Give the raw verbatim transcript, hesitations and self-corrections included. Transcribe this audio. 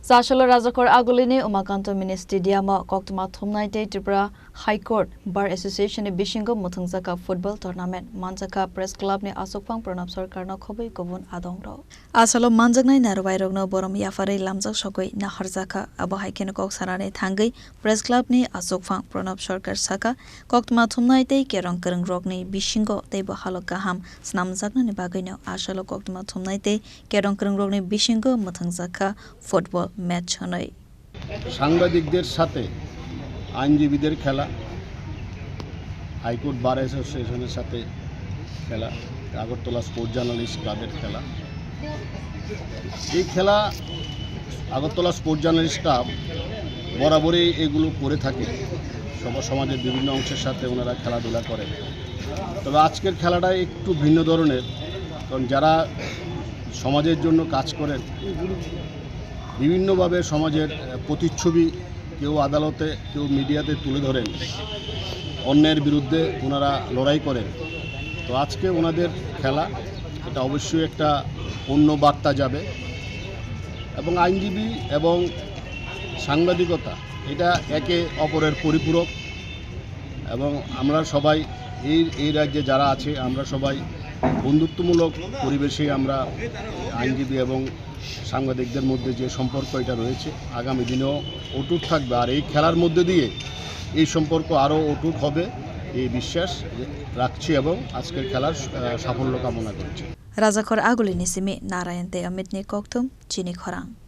Chasalo Rajakhor Agulini Umakanto Mini Stadium o koktwma thumnai tei Tripura High Court Bar Association ni bisingo mwthangjakha football tournament manjakha Press Club ni aswkphang Pranab Sarkar no khobwi kubun adongrok. Asalo manjaknai narwai rokno borom yapharwi lamjak sogwi naharjakha. Abo hai kheno kok sanani thangwi Press Club ni aswkphang Pranab Sarkar sakha, koktwma thumnai tei kerong kwrwng rokni bisingo teibo halok kaham snamjaknani bagwino asalo koktwma thumnai tei kerong kwrwng rokni bisingo mwthangjakha football match hwnwi. সাংবাদিকদের সাথে আইনজীবীদের খেলা, হাইকোর্ট বার অ্যাসোসিয়েশনের সাথে খেলা, Agartala sports journalist ক্লাবের খেলা। এই খেলা আগরতলা স্পোর্টস জার্নালিস্ট ক্লাব বরাবরই এগুলো করে থাকে, সব সমাজের বিভিন্ন অংশের সাথে ওনারা খেলাধুলা করেন। তবে আজকের খেলাটা একটু ভিন্ন ধরনের, কারণ যারা সমাজের জন্য কাজ করেন, বিভিন্নভাবে সমাজের, আহ, প্রতিচ্ছবি কেউ আদালতে, কেউ মিডিয়াতে তুলে ধরেন, অন্যায়ের বিরুদ্ধে ওনারা লড়াই করেন। তো আজকে ওনাদের খেলা, এটা অবশ্যই একটা অন্য বার্তা যাবে। এবং আইনজীবী এবং সাংবাদিকতা, এটা একে অপরের পরিপূরক। এবং আমরা সবাই এই, এই রাজ্যে যারা আছে, আমরা সবাই বন্ধুত্বমূলক পরিবেশে আমরা আইনজীবী এবং সাংবাদিকদের মধ্যে যে সম্পর্ক এটা রয়েছে, আগামী দিনেও অটুট থাকবে। আর এই খেলার মধ্যে দিয়ে এই সম্পর্ক আরও অটুট হবে, এই বিশ্বাস রাখছি এবং আজকের খেলার, আহ, সাফল্য কামনা করছি। Rajakhor Agulini simi Narayan tei Amit ni kokthum chini khorang.